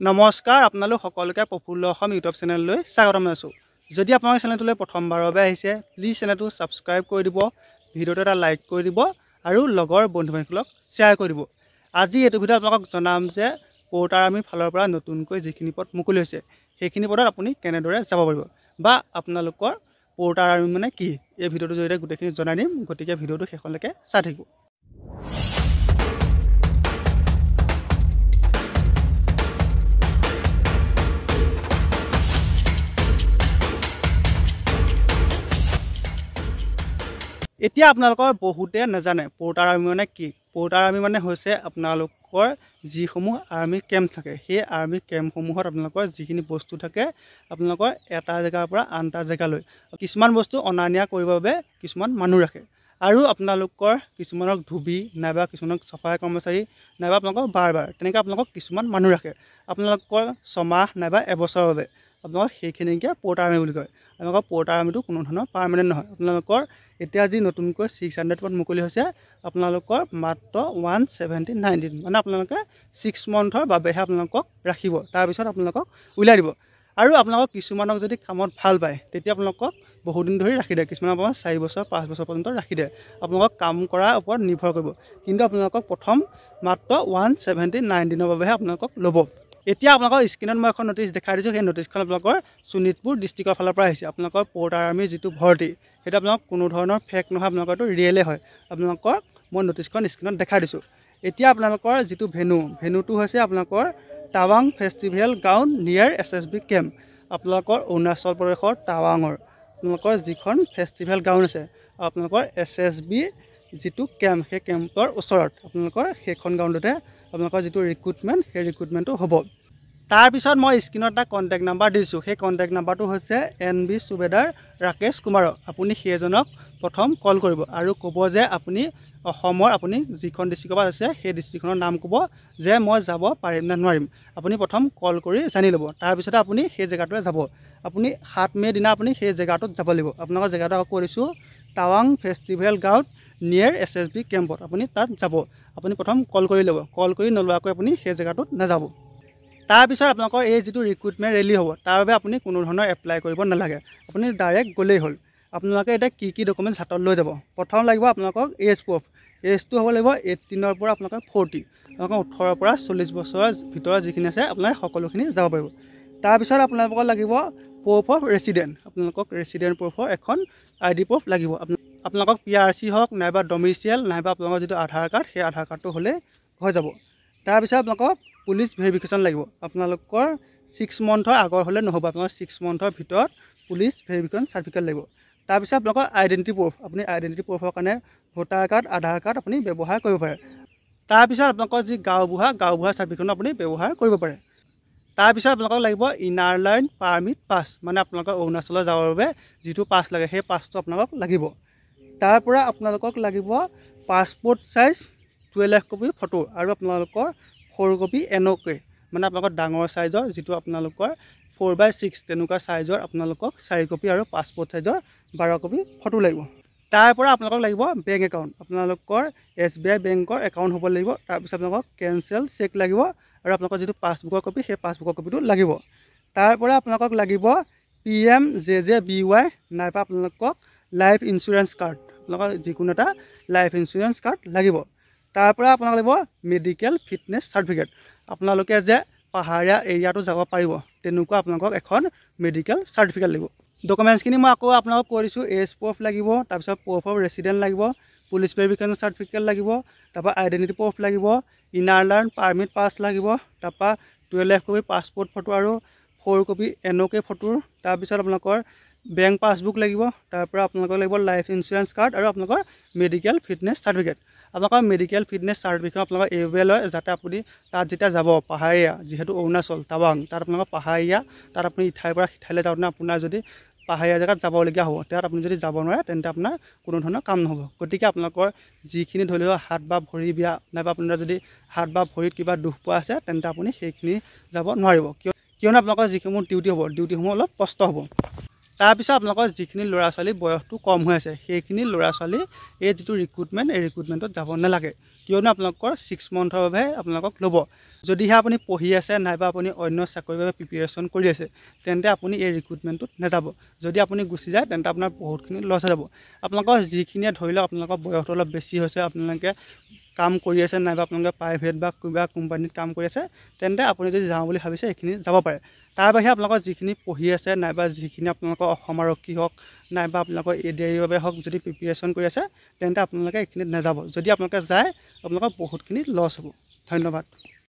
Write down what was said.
নমস্কাৰ, আপোনালোক সকলোকে প্ৰফুল্ল অসম ইউটিউব চেনেললৈ স্বাগতম জনাইছোঁ। যদি আপোনালোকে চেনেলটোলৈ প্ৰথমবাৰৰ বাবে আহিছে, প্লিজ চেনেলটো ছাবস্ক্ৰাইব কৰি দিব, ভিডিঅ'টো এটা লাইক কৰি দিব আৰু লগৰ বন্ধু বান্ধৱীসকলক শ্বেয়াৰ কৰি দিব। আজি এইটো ভিডিঅ'ত আপোনালোকক জনাম যে পৰ্টাৰ আৰ্মীৰ ফালৰ পৰা নতুনকৈ যিখিনি পদ মুকলি হৈছে, সেইখিনি পদত আপুনি কেনেদৰে যাব পাৰিব বা আপোনালোকৰ পৰ্টাৰ আৰ্মী মানে কি, এই ভিডিঅ'টোৰ জৰিয়তে গোটেইখিনি জনাই দিম। গতিকে ভিডিঅ'টো শেষলৈকে চাই থাকিব। এতিয়া আপোনালোকৰ বহুতে নাজানে পৰ্টাৰ আৰ্মী মানে কি। পৰ্টাৰ আৰ্মী মানে হৈছে আপোনালোকৰ যিসমূহ আৰ্মী কেম্প থাকে, সেই আৰ্মী কেম্পসমূহত আপোনালোকৰ যিখিনি বস্তু থাকে, আপোনালোকৰ এটা জেগাৰ পৰা আন এটা জেগালৈ কিছুমান বস্তু অনা নিয়া কৰিবৰ বাবে কিছুমান মানুহ ৰাখে। আৰু আপোনালোকৰ কিছুমানক ধুবি নাইবা কিছুমানক চফাই কৰ্মচাৰী নাইবা আপোনালোকৰ বাৰ তেনেকৈ আপোনালোকক কিছুমান মানুহ ৰাখে আপোনালোকৰ ছমাহ নাইবা এবছৰৰ বাবে। আপোনালোকৰ সেইখিনিকে পৰ্টাৰ আৰ্মী বুলি কয়। আপোনালোকৰ পৰ্টাৰ আৰ্মীটো কোনো ধৰণৰ পাৰ্মানেণ্ট নহয়। আপোনালোকৰ এতিয়া যি নতুনকৈ 600 পদ মুকলি হৈছে, আপোনালোকৰ মাত্ৰ 179 দিন, মানে আপোনালোকে 6 মন্থৰ বাবেহে আপোনালোকক ৰাখিব, তাৰপিছত আপোনালোকক উলিয়াই দিব। আৰু আপোনালোকক কিছুমানক যদি কামত ভাল পায়, তেতিয়া আপোনালোকক বহুদিন ধৰি ৰাখি দিয়ে। কিছুমানক আপোনালোকক 4 বছৰ 5 বছৰ পৰ্যন্ত ৰাখি দিয়ে। আপোনালোকক কাম কৰাৰ ওপৰত নিৰ্ভৰ কৰিব। কিন্তু আপোনালোকক প্ৰথম মাত্ৰ 179 দিনৰ বাবেহে আপোনালোকক ল'ব। এতিয়া আপোনালোকৰ স্ক্ৰীণত মই এখন নটিচ দেখাই দিছোঁ। সেই নটিচখন আপোনালোকৰ শোণিতপুৰ ডিষ্ট্ৰিক্টৰ ফালৰ পৰা আহিছে। আপোনালোকৰ পৰ্টাৰ আৰ্মীৰ যিটো ভৰ্তি, সেইটো আপোনালোক কোনো ধৰণৰ ফেক নহয়, আপোনালোকৰ এইটো ৰিয়েলে হয়। আপোনালোকৰ মই নটিচখন স্ক্ৰীণত দেখাই দিছোঁ। এতিয়া আপোনালোকৰ যিটো ভেন্যুটো হৈছে আপোনালোকৰ Tawang festival ground near SSB camp. আপোনালোকৰ অৰুণাচল প্ৰদেশৰ টাৱাঙৰ আপোনালোকৰ যিখন ফেষ্টিভেল গ্ৰাউণ্ড আছে, আপোনালোকৰ SSB যিটো কেম্প, সেই কেম্পৰ ওচৰত আপোনালোকৰ সেইখন গ্ৰাউণ্ডতে আপোনালোকৰ যিটো ৰিক্ৰুটমেণ্ট, সেই ৰিক্ৰুটমেণ্টটো হ'ব। তাৰপিছত মই স্ক্ৰীণত এটা কণ্টেক্ট নাম্বাৰ দিছোঁ। সেই কণ্টেক্ট নাম্বাৰটো হৈছে এন বি চুবেদাৰ ৰাকেশ কুমাৰৰ। আপুনি সেইজনক প্ৰথম কল কৰিব আৰু ক'ব যে আপুনি অসমৰ আপুনি যিখন ডিষ্ট্ৰিক্টৰ পৰা আছে সেই ডিষ্ট্ৰিক্টখনৰ নাম ক'ব যে মই যাব পাৰিম নে নোৱাৰিম। আপুনি প্ৰথম কল কৰি জানি ল'ব, তাৰপিছতে আপুনি সেই জেগাটোলৈ যাব। আপুনি 7 মে' দিনা আপুনি সেই জেগাটোত যাব লাগিব। আপোনালোকৰ জেগাটো আকৌ কৈ দিছোঁ, টাৱাং ফেষ্টিভেল গ্ৰাউণ্ড নিয়েৰ SSB কেম্পত আপুনি তাত যাব। আপুনি প্ৰথম কল কৰি ল'ব, কল কৰি নোলোৱাকৈ আপুনি সেই জেগাটোত নাযাব। তাৰপিছত আপোনালোকৰ এই যিটো ৰিক্ৰুটমেণ্ট ৰেলী হ'ব, তাৰ বাবে আপুনি কোনো ধৰণৰ এপ্লাই কৰিব নালাগে, আপুনি ডাইৰেক্ট গ'লেই হ'ল। আপোনালোকে এতিয়া কি কি ডকুমেণ্টছ হাতত লৈ যাব? প্ৰথম লাগিব আপোনালোকক এজ প্ৰুফ। এজটো হ'ব লাগিব 18ৰ পৰা আপোনালোকৰ 40, আপোনালোকৰ 18ৰ পৰা 40 বছৰৰ ভিতৰত যিখিনি আছে আপোনালোকে সকলোখিনি যাব পাৰিব। তাৰপিছত আপোনালোকৰ লাগিব প্ৰুফ অফ ৰেচিডেণ্ট। আপোনালোকক ৰেচিডেণ্ট প্ৰুফৰ এখন ID proof লাগিব। আপোনালোকক PRC হওক নাইবা ডমিচিয়েল নাইবা আপোনালোকৰ যিটো আধাৰ কাৰ্ড, সেই আধাৰ কাৰ্ডটো হ'লেই হৈ যাব। তাৰপিছত আপোনালোকক পুলিচ ভেৰিফিকেশ্যন লাগিব। আপোনালোকৰ 6 মন্থৰ আগৰ হ'লে নহ'ব, আপোনালোকৰ 6 মন্থৰ ভিতৰত পুলিচ ভেৰিফিকেশ্যন চাৰ্টিফিকেট লাগিব। তাৰপিছত আপোনালোকৰ আইডেণ্টিটি প্ৰুফ, আপুনি আইডেণ্টিটি প্ৰুফৰ কাৰণে ভোটাৰ কাৰ্ড, আধাৰ কাৰ্ড আপুনি ব্যৱহাৰ কৰিব পাৰে। তাৰপিছত আপোনালোকৰ যি গাঁওবুঢ়া, গাঁওবুঢ়া চাৰ্টিফিকেটখনো আপুনি ব্যৱহাৰ কৰিব পাৰে। তাৰপিছত আপোনালোকক লাগিব ইনাৰ লাইন পাৰ্মিট পাছ, মানে আপোনালোকৰ অৰুণাচললৈ যাবৰ বাবে যিটো পাছ লাগে সেই পাছটো আপোনালোকক লাগিব। তাৰ পৰা আপোনালোকক লাগিব পাছপৰ্ট চাইজ 12 কপি ফটো আৰু আপোনালোকৰ 4 কপি NOK, মানে আপোনালোকৰ ডাঙৰ চাইজৰ যিটো আপোনালোকৰ 4x6 তেনেকুৱা চাইজৰ আপোনালোকক 4 কপি আৰু পাছপৰ্ট চাইজৰ 12 কপি ফটো লাগিব। তাৰ পৰা আপোনালোকক লাগিব বেংক একাউণ্ট, আপোনালোকৰ SBI বেংকৰ একাউণ্ট হ'ব লাগিব। তাৰপিছত আপোনালোকক কেঞ্চেল চেক লাগিব আৰু আপোনালোকৰ যিটো পাছবুকৰ কপি, সেই পাছবুকৰ কপিটো লাগিব। তাৰ পৰা আপোনালোকক লাগিব PMJJBY নাইবা আপোনালোকক লাইফ ইঞ্চুৰেঞ্চ কাৰ্ড, আপোনালোকৰ যিকোনো এটা লাইফ ইঞ্চুৰেঞ্চ কাৰ্ড লাগিব। তাৰ পৰা আপোনালোক লাগিব মেডিকেল ফিটনেছ চাৰ্টিফিকেট, আপোনালোকে যে পাহাৰীয়া এৰিয়াটো যাব পাৰিব তেনেকুৱা আপোনালোকক এখন মেডিকেল চাৰ্টিফিকেট লাগিব। ডকুমেণ্টছখিনি মই আকৌ আপোনালোকক কৈ দিছোঁ। এজ প্ৰুফ লাগিব, তাৰপিছত প্ৰুফ অফ ৰেচিডেণ্ট লাগিব, পুলিচ ভেৰিফিকেশ্যন চাৰ্টিফিকেট লাগিব, তাৰপৰা আইডেণ্টিটি প্ৰুফ লাগিব, ইনাৰ লাইন পাৰ্মিট পাছ লাগিব, তাৰপৰা 12 কপি পাছপৰ্ট ফটো আৰু 4 কপি NOK ফটোৰ, তাৰপিছত আপোনালোকৰ বেংক পাছবুক লাগিব, তাৰপৰা আপোনালোকৰ লাগিব লাইফ ইঞ্চুৰেঞ্চ কাৰ্ড আৰু আপোনালোকৰ মেডিকেল ফিটনেছ চাৰ্টিফিকেট। আপোনালোকৰ মেডিকেল ফিটনেছ চাৰ্টিফিকেট আপোনালোকৰ এইবাবে লয় যাতে আপুনি তাত যেতিয়া যাব পাহাৰীয়া, যিহেতু অৰুণাচল টাৱাং, তাত আপোনালোকৰ পাহাৰীয়া, তাত আপুনি ইঠাইৰ পৰা সিঠাইলৈ যাওঁতে আপোনাৰ যদি পাহাৰীয়া জেগাত যাবলগীয়া হ'ব, তাত আপুনি যদি যাব নোৱাৰে তেন্তে আপোনাৰ কোনো ধৰণৰ কাম নহ'ব। গতিকে আপোনালোকৰ যিখিনি ধৰি লওক হাত বা ভৰি বিয়া নাইবা আপোনাৰ যদি হাত বা ভৰিত কিবা দুখ পোৱা আছে তেন্তে আপুনি সেইখিনি যাব নোৱাৰিব, কিয়নো আপোনালোকৰ যিসমূহ ডিউটি হ'ব, ডিউটিসমূহ অলপ কষ্ট হ'ব। তাৰপিছত আপোনালোকৰ যিখিনি ল'ৰা ছোৱালী বয়সটো কম হৈ আছে, সেইখিনি ল'ৰা ছোৱালী এই যিটো ৰিক্ৰুটমেণ্ট, এই ৰিক্ৰুটমেণ্টত যাব নালাগে। কিয়নো আপোনালোকৰ 6 মন্থৰ বাবে আপোনালোকক ল'ব। যদিহে আপুনি পঢ়ি আছে নাইবা আপুনি অন্য চাকৰিৰ বাবে প্ৰিপেৰেশ্যন কৰি আছে, তেন্তে আপুনি এই ৰিক্ৰুটমেণ্টটোত নাযাব। যদি আপুনি গুচি যায়, তেন্তে আপোনাৰ বহুতখিনি লছ হৈ যাব। আপোনালোকৰ যিখিনিয়ে ধৰি লওক আপোনালোকৰ বয়সটো অলপ বেছি হৈছে, আপোনালোকে কাম কৰি আছে নাইবা আপোনালোকে প্ৰাইভেট বা কিবা কোম্পানীত কাম কৰি আছে, তেন্তে আপুনি যদি যাওঁ বুলি ভাবিছে, এইখিনি যাব পাৰে। তাৰ বাহিৰে আপোনালোকৰ যিখিনি পঢ়ি আছে নাইবা যিখিনি আপোনালোকৰ অসম আৰক্ষী হওক নাইবা আপোনালোকৰ এ ডি আৰ ইৰ বাবে হওক যদি প্ৰিপেৰেশ্যন কৰি আছে, তেন্তে আপোনালোকে এইখিনিত নাযাব। যদি আপোনালোকে যায়, আপোনালোকৰ বহুতখিনি লছ হ'ব। ধন্যবাদ।